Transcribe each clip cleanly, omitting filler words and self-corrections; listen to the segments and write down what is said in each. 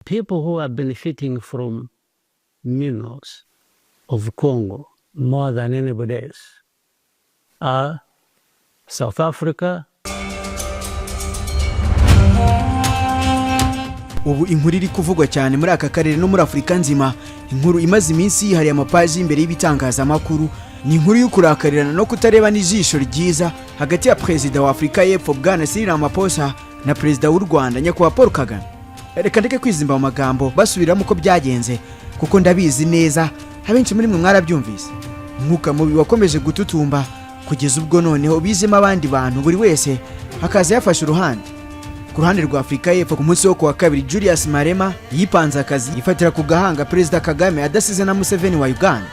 people who are benefiting from minerals of Congo more than anybody else are South Africa. Ubu inkuru iri kuvugwa cyane muri aka karere no muri Afurika nzima, inkuru imaze iminsi yihariye amapaji imbere y'ibitangazamakuru, ni inkuru y'ukurakarirana no kutareba n'ijisho ryiza hagati ya Perezida wa Afurika y'Epfo, Bwana Cyril Ramaphosa, na Perezida w'u Rwanda, Nyakubahwa Paul Kagame. Reka ndeke kwizimba mu magambo basubiramo uko byagenze, kuko ndabizi neza abenshi muri mwe mwarabyumvise. Umwuka mubi wakomeje gututumba kugeza ubwo noneho bizemo abandi bantu, buri wese akaza yafashe uruhande. Ku ruhande rwa Afurika y'Epfo, ku munsi wo kuwa kabiri, Julius Malema yipanze akazi, yifatira ku gahanga Perezida Kagame, adasize na Museveni wa Uganda.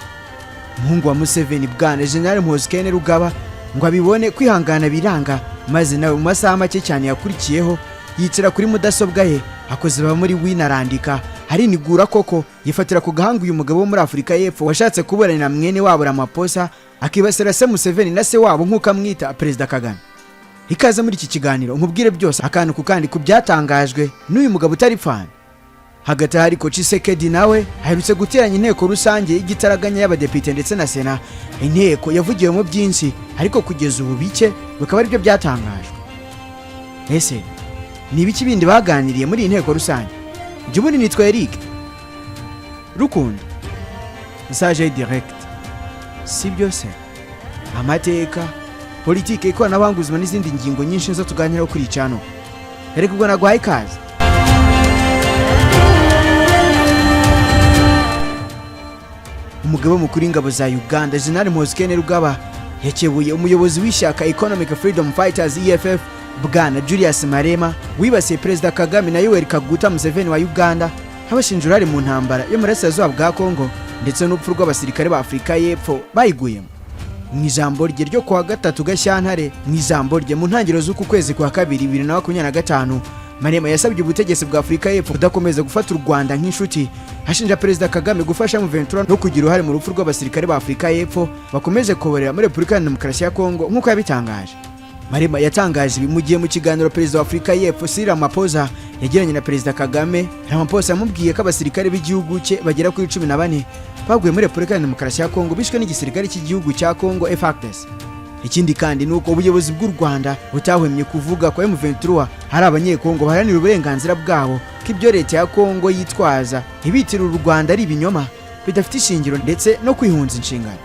Umuhungu wa Museveni, Bwana General Muhoozi Kainerugaba, ngo abibone kwihangana biranga, maze nawe mu masaha make cyane yakurikiyeho yicara kuri mudasobwa ye, akoze baba muri wino, arandika, arinigura koko, yifatira ku gahanga uyu mugabo wo muri Afurika y'Epfo washatse kuburanira mwene wabo Ramaphosa, akibasira se Museveni na se wabo nk'uko amwita, Perezida Kagame. Ikaze muri iki kiganiro, nkubwire byose akantu ku kandi ku byatangajwe n'uyu mugabo utari pfana. Hagati aho ariko, Tshisekedi nawe aherutse guteranya inteko rusange y'igitaraganya y'abadepite ndetse na sena, inteko yavugiwemo byinshi, ariko kugeza ubu bike bikaba aribyo byatangajwe. Ese ni ibiki bindi baganiriye muri iyi nteko rusange? Jya ubundi nitwa Eric Rukundo Message Direct. Si byo se? Amateka, politike, ikoranabuhanga, ubuzima n'izindi ngingo nyinshi zo tuganiraho kuri icano. Reka ubwo naguhaye ikaze. Umugaba mukuru w'ingabo za Uganda, General Muhoozi Kainerugaba, yakebuye umuyobozi w'ishyaka Economic Freedom Fighters, EFF, Bwana Julius Malema, wibasiye Perezida Kagame na Yoweri Kaguta Museveni wa Uganda, abashinja uruhare mu ntambara yo mu burasirazuba bwa Kongo ndetse n'urupfu rw'abasirikare ba Afurika y'Epfo bayiguyemo. Mu ijambo rye ryo kuwa gatatu Gashyantare, mu ijambo rye mu ntangiriro z'uku kwezi kwa kabiri 2025, Malema yasabye ubutegetsi bwa Afurika y'Epfo kudakomeza gufata u Rwanda nk'inshuti, ashinja Perezida Kagame gufasha M23 no kugira uruhare mu rupfu rw'abasirikare ba Afurika y'Epfo bakomeje kuborera muri Repubulika ya Demokarasi ya Kongo nk'uko yabitangaje. Malema yatangaje ibi mu gihe mu kiganiro Perezida wa Afurika y'Epfo Cyril Ramaphosa yagiranye na Perezida Kagame, Ramaphosa yamubwiye ko abasirikare b'igihugu cye bagera kuri 14 baguye muri Repubulika ya Demokarasi ya Kongo bishwe n'igisirikare cy'igihugu cya Kongo, FARDC. Ikindi kandi ni uko ubuyobozi bw'u Rwanda butahwemye kuvuga ko M23 hari Abanyekongo baharanira uburenganzira bwabo, ko ibyo leta ya Kongo yitwaza ibitirira u Rwanda ari ibinyoma bidafite ishingiro ndetse no kwihunza inshingano.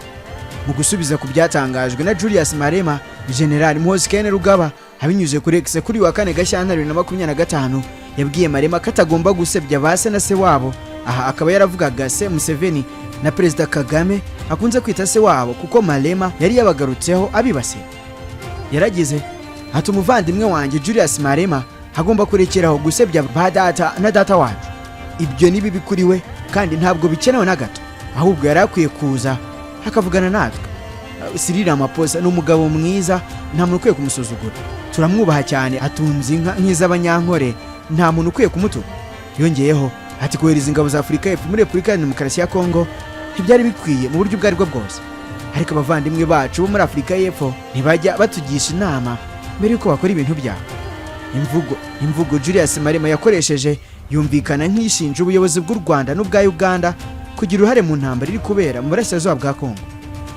Mu gusubiza ku byatangajwe na Julius Malema, General Muhoozi Kainerugaba, abinyujije kuri X kuri wa kane Gashyantare 2025, yabwiye Malema ko atagomba gusebya ba se na se wabo. Aha akaba yaravugaga se Museveni na Perezida Kagame akunze kwita se wabo, kuko Malema yari yabagarutseho abibasira. Yaragize ati: "Umuvandimwe wanjye Julius Malema agomba kurekeraho gusebya ba data na data wacu. Ibyo ni bibi kuri we kandi ntabwo bikenewe na gato, ahubwo yari akwiye kuza akavugana natwe. Cyril Ramaphosa ni umugabo mwiza, nta muntu ukwiye kumusuzugura. Turamwubaha cyane, atunze inka nk'iz'Abanyankore, nta muntu ukwiye kumutuka." Yongeyeho ati: "Kohereza ingabo za Afurika y'Epfo muri Repubulika ya Demokarasi ya Kongo ntibyari bikwiye mu buryo ubwo aribwo bwose, ariko abavandimwe bacu bo muri Afurika y'Epfo ntibajya batugisha inama mbere y'uko bakora ibintu byabo." Imvugo Julius Malema yakoresheje yumvikana nk'ishinja ubuyobozi bw'u Rwanda n'ubwa Uganda kugira uruhare mu ntambara iri kubera mu burasirazuba bwa Kongo.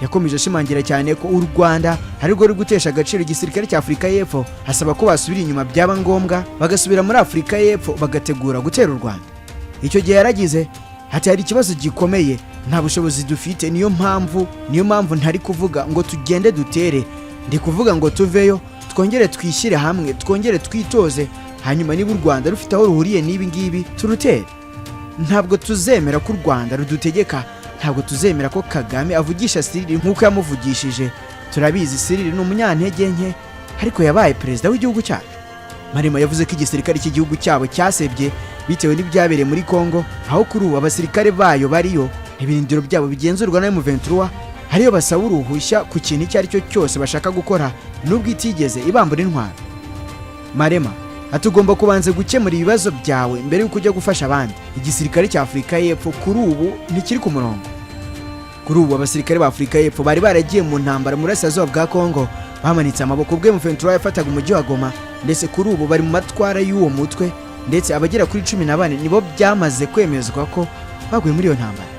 Yakomeje ashimangira cyane ko u Rwanda ari rwo ruri gutesha agaciro igisirikare cya Afurika y'Epfo, asaba ko basubira inyuma, byaba ngombwa bagasubira muri Afurika y'Epfo, bagategura gutera u Rwanda. Icyo gihe yaragize ati: "Hari ikibazo gikomeye, nta bushobozi dufite. Niyo mpamvu ntari kuvuga ngo tugende dutere, ndi kuvuga ngo tuveyo, twongere twishyire hamwe, twongere twitoze, hanyuma niba u Rwanda rufite aho ruhuriye n'ibi ngibi turutere. Ntabwo tuzemera ko u Rwanda rudutegeka, ntabwo tuzemera ko Kagame avugisha Cyril nk'uko yamuvugishije. Turabizi, Cyril ni umunyantege nke, ariko yabaye perezida w'igihugu cyacu." Malema yavuze ko igisirikare cy'igihugu cyabo cyasebye bitewe n'ibyabereye muri Congo, aho kuri ubu abasirikare bayo bariyo, ibirindiro byabo bigenzurwa na M23, ariyo basaba uruhushya ku kintu icyo ari cyo cyose bashaka gukora, nubwo itigeze ibambura intwaro. Malema ati: "Ugomba kubanza gukemura ibibazo byawe mbere y'uko ujya gufasha abandi. Igisirikare cya Afurika y'Epfo kuri ubu ntikiri ku murongo." Kuri ubu abasirikare ba Afurika y'Epfo bari baragiye mu ntambara mu burasirazuba bwa Kongo bamanitse amaboko ubwo M23 yafataga umujyi wa Goma, ndetse kuri ubu bari mu matwara y'uwo mutwe. Ndetse abagera kuri 14 nibo byamaze kwemezwa ko baguye muri iyo ntambara.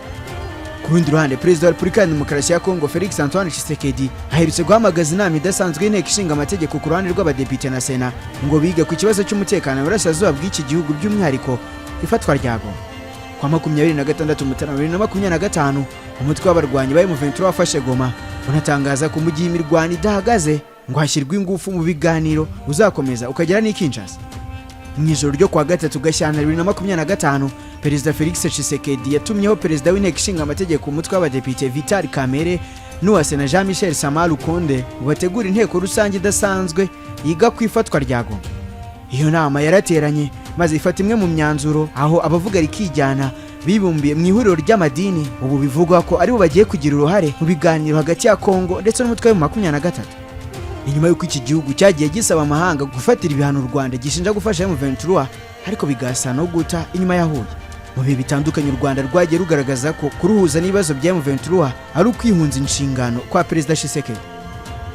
Ku rundi ruhande, Perezida wa Repubulika ya Demokarasi ya Kongo, Felix Antoine Tshisekedi, aherutse guhamagaza inama idasanzwe y'inteko ishinga amategeko ku ruhande rw'abadepite na Sena ngo bige ku kibazo cy'umutekano mu burasirazuba bw'iki gihugu, by'umwihariko ifatwa rya Goma. Kwa 26 Mutarama 2025, umutwe w'abarwanyi ba M23 wafashe Goma, unatangaza ko mu gihe imirwano idahagaze ngo hashyirwe ingufu mu biganiro, uzakomeza ukagera n'i Kinshasa. Mu ijoro ryo kuwa 3 Gashyantare 2025, Perezida Felix Tshisekedi yatumyeho perezida w'inteko ishinga amategeko umutwe w'abadepite, Vital Kamerhe, n'uwa Sena, Jean Michel Sama Lukonde, ngo bategure inteko rusange idasanzwe yiga ku ifatwa rya Goma. Iyo nama yarateranye maze ifata imwe mu myanzuro, aho abavuga rikijyana bibumbiye mu ihuriro ry'amadini ubu bivugwa ko aribo bagiye kugira uruhare mu biganiro hagati ya Kongo ndetse n'umutwe wa 23, inyuma y'uko iki gihugu cyagiye gisaba amahanga gufatira ibihano u Rwanda gishinja gufasha M23, ariko bigasa no guta inyuma ya Huye. Mu bihe bitandukanye, u Rwanda rwagiye rugaragaza ko kuruhuza n'ibibazo bya M23 ari ukwihunza inshingano kwa Perezida Tshisekedi.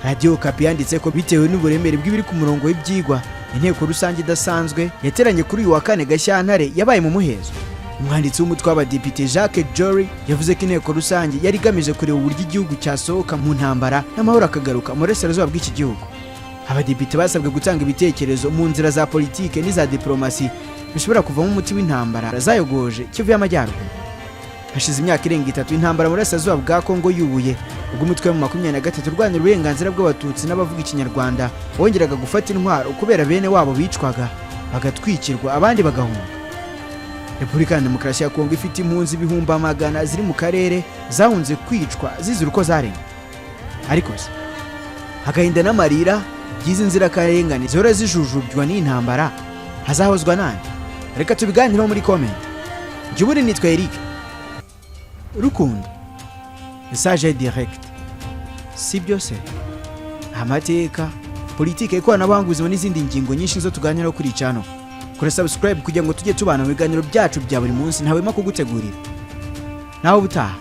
Radiyo Okapi yanditse ko bitewe n'uburemere bw'ibiri ku murongo w'ibyigwa, inteko rusange idasanzwe yateranye kuri uyu wa 4 Gashyantare yabaye mu muhezo. Umwanditsi w'umutwe w'abadepite, Jacques Joly, yavuze ko inteko rusange yari igamije kureba uburyo igihugu cyasohoka mu ntambara n'amahoro akagaruka mu burasirazuba bw'iki gihugu. Abadepite basabwe gutanga ibitekerezo mu nzira za politike n'iza diplomasi bishobora kuvamo umuti w'intambara zayogoje Kivu y'Amajyaruguru. Hashize imyaka irenga 3 intambara mu burasirazuba bwa Kongo yubuye, ubwo umutwe wa 23 urwanira uburenganzira bw'Abatutsi n'abavuga Ikinyarwanda wongeraga gufata intwaro kubera bene wabo bicwaga, bagatwikirwa, abandi bagahunga. Repubulika ya Demokarasi ya Kongo ifite impunzi ibihumbi amagana ziri mu karere zahunze kwicwa zizira uko zaremwe. Ariko se agahinda n'amarira by'izi nzirakarengane zihora zijujubywa n'intambara hazahozwa nande? Reka tubiganireho muri comment. Njye ubundi nitwa Eric Rukundo, message direct. Si byose, amateka, politike, ikoranabuhanga, ubuzima n'izindi ngingo nyinshi zo tuganiraho kuri channel. Kora subscribe kugira ngo tujye tubana mu biganiro byacu bya buri munsi ntawema kugutegurira. Naho ubutaha.